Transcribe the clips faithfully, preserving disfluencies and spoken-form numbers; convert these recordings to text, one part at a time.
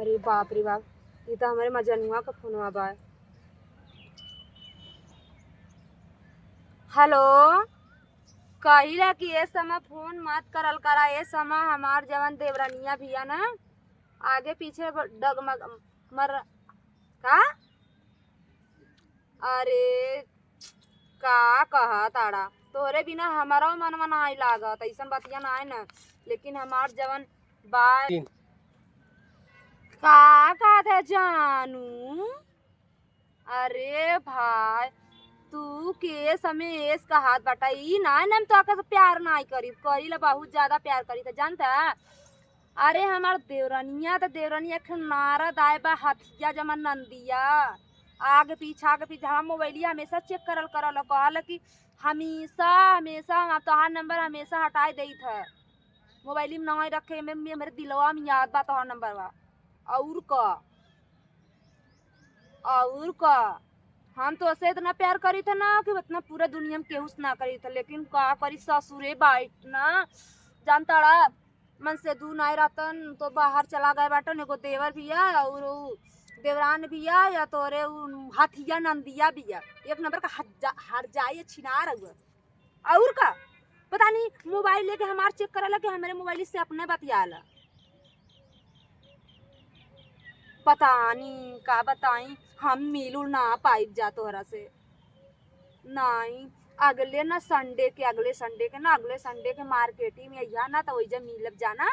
अरे बाप रे बाप, ई त हमरे मजनुआ क फोनवा बा। हेलो, कहिला कि ए समय फोन मत करल करा। ए समय हमार जवन देवरनिया बिया ना, आगे पीछे ब-, डगमग मर का? अरे, का कहत आड़ा? तोहरे बिना हमरो मनवा नाई लागत, अइसन बतिया नाई न। लेकिन हमार जवन बा तीन। का कहत है जानू? अरे भाई, तू के समय एस कहत बाटा, ई नाई न हम तोहका से प्यार नाई करी, करीला बहुत ज्यादा प्यार करी, त जानता? अरे हमार देवरनिया त देवरनिया एक ठे नारद आए बा, हथिया जमा नंदिया। आगे पीछे, आगे पीछे, हमार मोबाइलिया हमेशा चेक करल करल, कहल कि हमेशा, हमेशा हम तोहार नंबर हमेशा हटाए देइत है। मोबाइल में नाई रखे, में, में, हमरे दिलवा में याद बा तोहार नंबरवा। और का? और का? हम तोसे इतना प्यार करीत है ना कि उतना पूरा दुनिया में केहू से ना करीत है, लेकिन का करी ससुरे बाइट ना, जानताड़ा, मन से दू नाई रहतन तो बाहर चला गए बाटन, एगो देवर बिया और उ देवरान बिया या तोरे उ हथिया नंदिया बिया, एक नंबर का हर जा-, हर जाई छिनार हुआ। और का? पता नहीं मोबाइल लेके हमार चेक करे लगे, हमरे मोबाइल से अपने बतियाला। पता नहीं का बताई, हम मिलू ना पाइब जा तोहरा से। नहीं, अगले ना संडे के, अगले संडे के ना, अगले संडे के मार्केटी में अइहा ना, तो ओइजा मिलब जाना।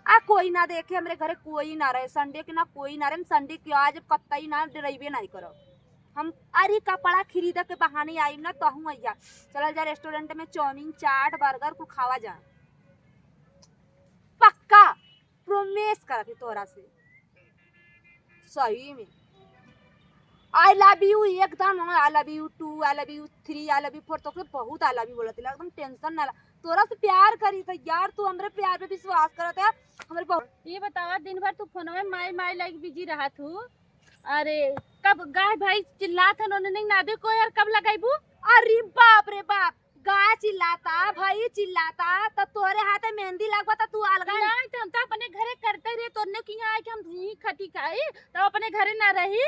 आ कोई ना देखे, हमरे घरे कोई ना रहे, संडे के ना कोई ना रहे, हम संडे के आज कतई ना डरइबे नहीं करब। हम अरे कपड़ा खरीदे के बहाने आइब ना, तहूँ अइहा। चलल जा रेस्टोरेंट में चाउमीन, चाट, बर्गर कुल खावा जा। पक्का प्रॉमिस करत ही तोहरा से, सही में। I love you एकदम, I love you two, I love you three, I love you four, तोके बहुत I love you बोलत ही, एकदम टेंशन ना ला। तोरा से प्यार करी त यार, तू हमरे प्यार पे विश्वास करत है, हमरे बहुत। ये बतावा, दिन भर तू फोनवे माई माई लाइक बिजी रहत हूँ। अरे, कब गाय भाई चिल्लात हन, उन्हें नहीं नादे को यार, कब लगाइबू? अरे बाप रे बाप, गाय चिल्लाता, भाई चिल्लाता, त तोहरे हाथे मेहंदी लगवा त तू अलगा नहीं, तो हम तो अपने घरे करते रहे, तोरने की यहाँ आए कि हम धुई खटी खाई, तो अपने घरे ना रही।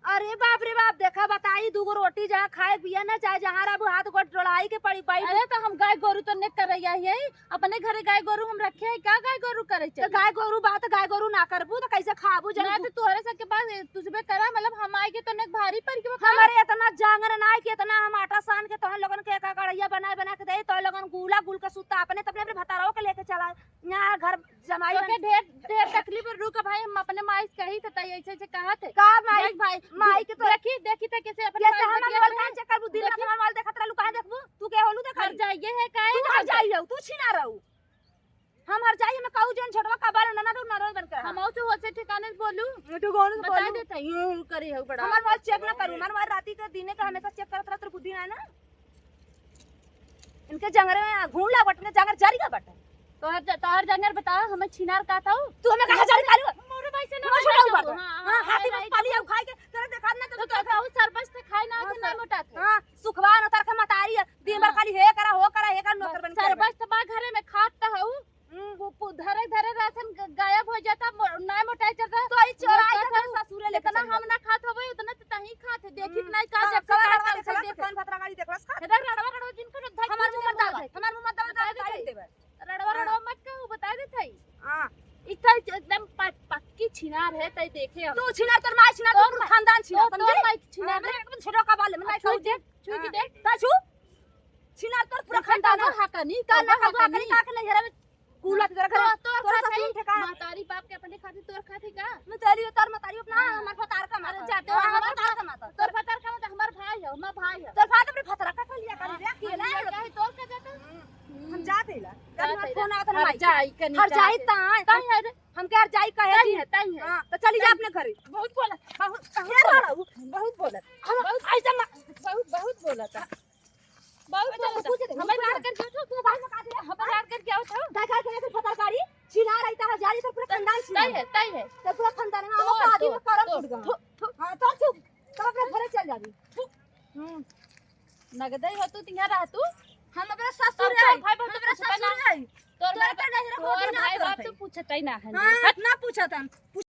अरे बाप रे बाप, देखा बताई, दूगो रोटी जहाँ खाए पिए ना, चाहे जहाँ रहबू, हाथ गोड़ डोलाई के पड़ी, पड़ी। अरे तो हम गाय गोरू तो ने करैया ही है, अपने घरे गाय गोरू हम रखे हैं, का गाय गोरू करे तो चाहिए? गाय गोरू बात, गाय गोरू ना करबू तो कैसे खाबू ना जनबू? तो तोहरे सबके पास तुझबे करा, मतलब हम आए के तो ने भारी पड़ के बा। हमारे इतना जांगर ना है कि इतना हम आटा सान के तोहन लोगन के एक कढ़ैया बनाए बना के दे, तोहन लोगन गुला गुल के सुता अपने, तब अपने भतारो के लेके चला। यहाँ घर जमाई तोके बन- ढेर, ढेर तकलीफ। रुक भाई, हम अपने माई से कही थे, ताई ऐसे ऐसे कहा थे। का माई? देख भाई, माई के तो देखी, देखी थे कैसे अपने कैसे माई से हमार किया मोबाइल है। कहाँ चेक करबू? दिन रात देखी। हमार मोबाइल देखत रहलू, कहाँ देखबू? तू के होलू देखत? हर जाइए है काहे तू ना हर बता? जाई रहू, तू छिना रहू। हम हर जाई, हमें कहू जौन छोटवा का बाल ना, ना, ना, ना बन के रहा। हम से होसे ठिकाने से बोलू। ठिकाने से बता बोलू। देते हैं, यूं करे हो बड़ा। हमार मोबाइल चेक ना करू, हमार मोबाइल राती के दिने के हमेशा चेक करत रहत, बुद्धि ना ना। इनके जंगरे में घूम ला बटने, जंगर जरी का बटन। तोहर ज-, तोहर जंगर बता, हमें छिनार का था? तू हमें कहा जरी कालू? मोरे भाई से ना मोर बोल छोटा रहा ऊपर हूँ। हाँ, हाँ, हाँ, हाथी हाँ, में right। पाली आउ खाए के, तेरे देखा ना तो तो तू तो कहू सरपंच से खाए ना, हाँ, कि ना सर। मोटा थे। हाँ, सुखवान उतार के मतारी है, दिन भर हाँ। खाली हे करा, हो करा, हे करा, नौकर बस बन के। सरपंच तो बा घरे में खात तो हऊ। हम्म। वो पु-, धरे धरे राशन ग-, गायब हो जाता, मो-, ना मोटाई चलता। तो ई चोराई वो के कहता, ससुरे लेके इतना चल हम जाता। ना खात होबे, उतना तो तहीं खात है, देखी हम्म। नहीं का हाँ, जब से कौन खात रड़वा है, देखलस, देख। कौन भतरा गाड़ी देखलस, खात। इधर रड़वा रड़वा जिनको तो धक हमार मुंह मत दबा दे, हमार मुंह मत दबा दे, बता दे, बता दे। रड़वा हाँ। रड़वा मत कहू, बता देत हई। हाँ। ई तो एकदम प-, पक्की छिनार है, तई देखे हम। तू छिनार, तोर माई छिनार, तोर तोर मा-, खानदान छिनार, तोर, तोर समझे? माई छिनार हाँ, है। मैं एकदम छोटा का बाल है, मैं हाँ, छू कहूँ दे, छू हाँ। दे। ता छू। छिनार तोर पूरा तू खानदान खानदान है। हकनी, कान ना तब खा हकनी। का के नहीं, घर में कूला के घर तो, तोर तोर खात ससुर है, ठेकाना। महतारी बाप के अपने खातिर तोर खात है का? महतारी, तोर महतारी अपना, हाँ। हमार भतार का अरे माता। जाते हाँ, हो, हमार हमार भतार का माता। तोर भतार का माता, हमार भाई है, हमार भाई है। तोर भाई अपने भतार का लिया कर हाँ, ले, अकेला हम है। लिया काहे तोर का जाता? हम्म। हम जाते ला। जाते कल ला। फोन आवत ना हर माई। जाई कनी हर जाई जाते। ताई। ताई है रे। हमके हर जाई कहे ताई थी। है, ताई है। हाँ, तो चली जा ताई। अपने घरे। बहुत बोला, बहुत, बहुत यार बोला। लड़ाऊ। बहुत बोला। हम बहुत ऐसा मा- बहुत, बहुत बोला था। बहुत अच्छा, बोला था। पूछ दे, हमारे पूछ लाड़ दे। करके उठो, तू भाई में काट ले। हमारे लाड़ करके आओ था। देखा के तो पत्रकारी छिना रही था, जा रही तो पूरा खानदान छिना। ताई है, ताई है। तो पूरा खानदान में तो, हम आदमी तो, में करम तो, फूट गया। तो, तो। हाँ, तो तू, तो अपने घरे चल जाबी। हम्म। नगदे हो तू, तिहां रह तू। हम अपना ससुर तो, तो, है। भाई, बहुत हम अपना कुछ बना। ससुर है। तोर तोरा भाई, तो नहीं रखो, तोर ना भाई करत बाप है। तो पूछत ही ना है। हाँ, ना पूछत हम।